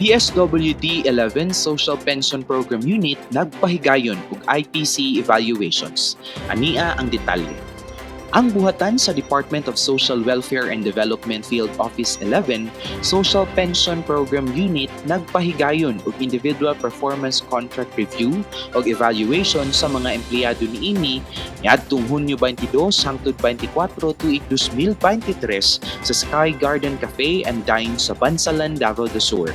DSWD 11 Social Pension Program Unit nagpahigayon og IPC evaluations. Ania ang detalye. Ang buhatan sa Department of Social Welfare and Development Field Office 11 Social Pension Program Unit nagpahigayon og individual performance contract review og evaluation sa mga empleyado niini niadtong Hunyo 22 hangtod 24 tuig 2023 sa Sky Garden Cafe and Dine sa Bansalan, Davao del Sur.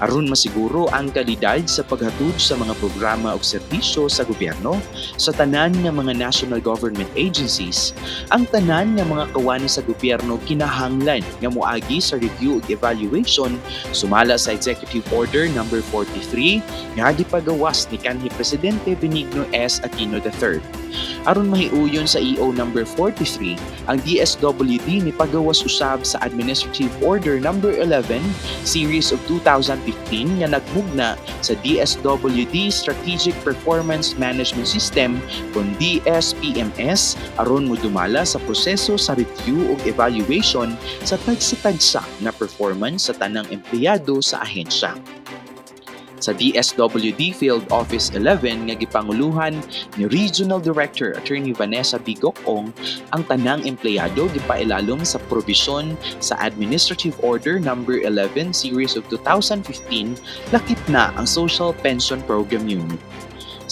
Aron masiguro ang kalidad sa paghatod sa mga programa ug serbisyo sa gobyerno sa tanan nga mga national government agencies, ang tanan nga mga kawani sa gobyerno kinahanglan nga moagi sa review ug evaluation sumala sa Executive Order Number 43 nga gipagawas ni kanhi Presidente Benigno S. Aquino III. Aron mahiuyon sa EO Number 43, ang DSWD nipagawas usab sa Administrative Order Number 11 Series of 2015 nga nagmugna sa DSWD Strategic Performance Management System kon DSPMS aron modumala sa proseso sa review ug evaluation sa tagsa-tagsa nga performance sa tanang empleyado sa ahensya. Sa DSWD Field Office 11 nga gipanguluhan ni Regional Director Attorney Vanessa B. Gocong, ang tanang empleyado gipailalom sa probisyon sa Administrative Order Number 11 Series of 2015, lakip na ang Social Pension Program Unit.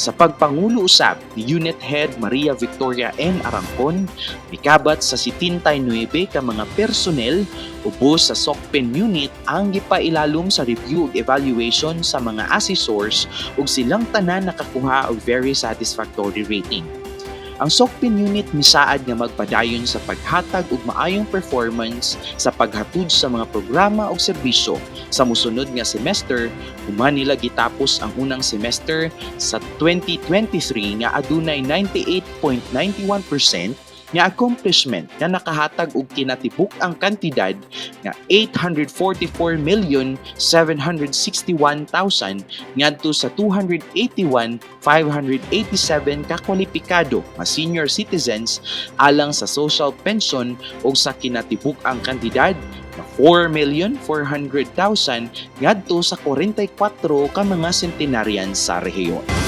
Sa pagpangulo usab ni Unit Head Maria Victoria N. Arangcon, mikabat sa 79 ka mga personnel ubos sa SOCPEN unit ang gipailalom sa review ug evaluation sa mga assessors ug silang tanan nakakuha og very satisfactory rating. Ang SOCPEN unit misaad nga magpadayon sa paghatag og maayong performance sa paghatod sa mga programa ug serbisyo sa mosunod nga semester, human nila gitapos ang unang semester sa 2023 nga adunay 98.91% nga accomplishment nga nakahatag og kinatibuk-ang kantidad nga 844,761,000 ngadto sa 281,587 ka kwalipikado nga senior citizens alang sa social pension ug sa kinatibuk-ang kantidad nga 4,400,000 ngadto sa 44 ka mga centenarian sa rehiyon.